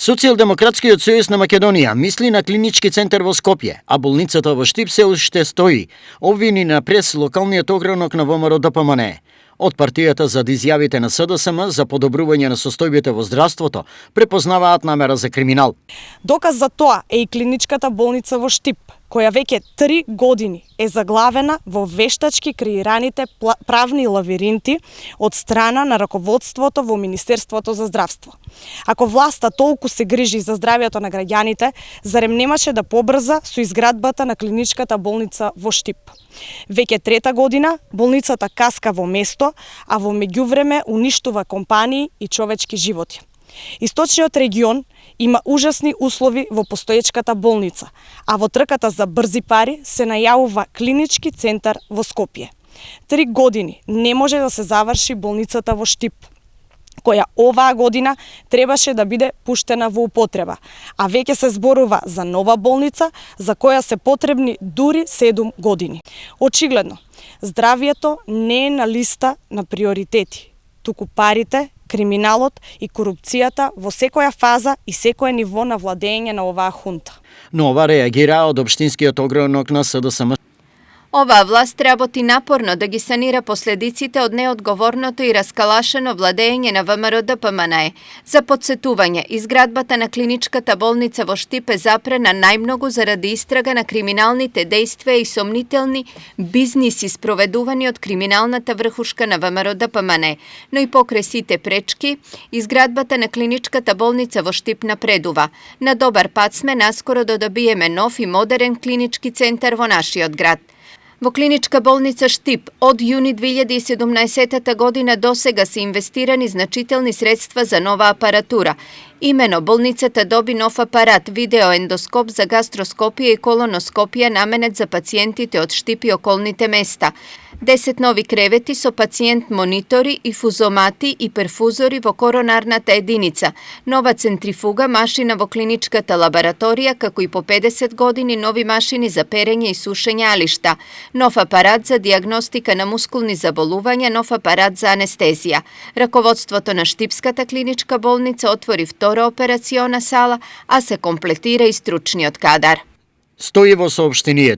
Социјалдемократскиот сојуз на Македонија мисли на клинички центар во Скопје, а болницата во Штип се уште стои, обвини на прес локалниот огранок на ВМРО ДПМНЕ. Од партијата зад изјавите на СДСМ за подобрување на состојбите во здравството препознаваат намера за криминал. Доказ за тоа е и клиничката болница во Штип, која веќе 3 години е заглавена во вештачки креираните правни лавиринти од страна на раководството во Министерството за здравство. Ако власта толку се грижи за здравјето на граѓаните, зарем немаше да побрза со изградбата на клиничката болница во Штип? Веќе 3-та година болницата каска во место, а во меѓувреме уништува компании и човечки животи. Источниот регион има ужасни услови во постоечката болница, а во трката за брзи пари се најавува клинички центар во Скопје. 3 години не може да се заврши болницата во Штип, која оваа година требаше да биде пуштена во употреба, а веќе се зборува за нова болница за која се потребни дури 7 години. Очигледно, здравјето не е на листа на приоритети, туку парите, криминалот и корупцијата во секоја фаза и секое ниво на владење на оваа хунта. Но ова реагира од општинскиот огранок на СДСМ. Оваа власт работи напорно да ги санира последиците од неодговорното и раскалашено владење на ВМРО ДПМНЕ. За подсетување, изградбата на клиничката болница во Штип е запрена најмногу заради истрага на криминалните дејствија и сомнителни бизниси спроведувани од криминалната врхушка на ВМРО ДПМНЕ. Но и покрај сите пречки, изградбата на клиничката болница во Штип напредува. На добар пат сме наскоро да добиеме нов и модерен клинички центар во нашиот град. Во клиничка болница Штип од јуни 2017 година досега се инвестирани значителни средства за нова апаратура. Имено, болницата доби нов апарат, видеоендоскоп за гастроскопија и колоноскопија наменет за пациентите од Штип и околните места. 10 нови кревети со пациент монитори и фузомати и перфузори во коронарната единица, нова центрифуга, машина во клиничката лабораторија, како и по 50 години нови машини за перење и сушење алишта, нов апарат за диагностика на мускулни заболувања, нов апарат за анестезија. Раководството на Штипската клиничка болница отвори втора операциона сала, а се комплетира и стручниот кадар. Стои во соопштение.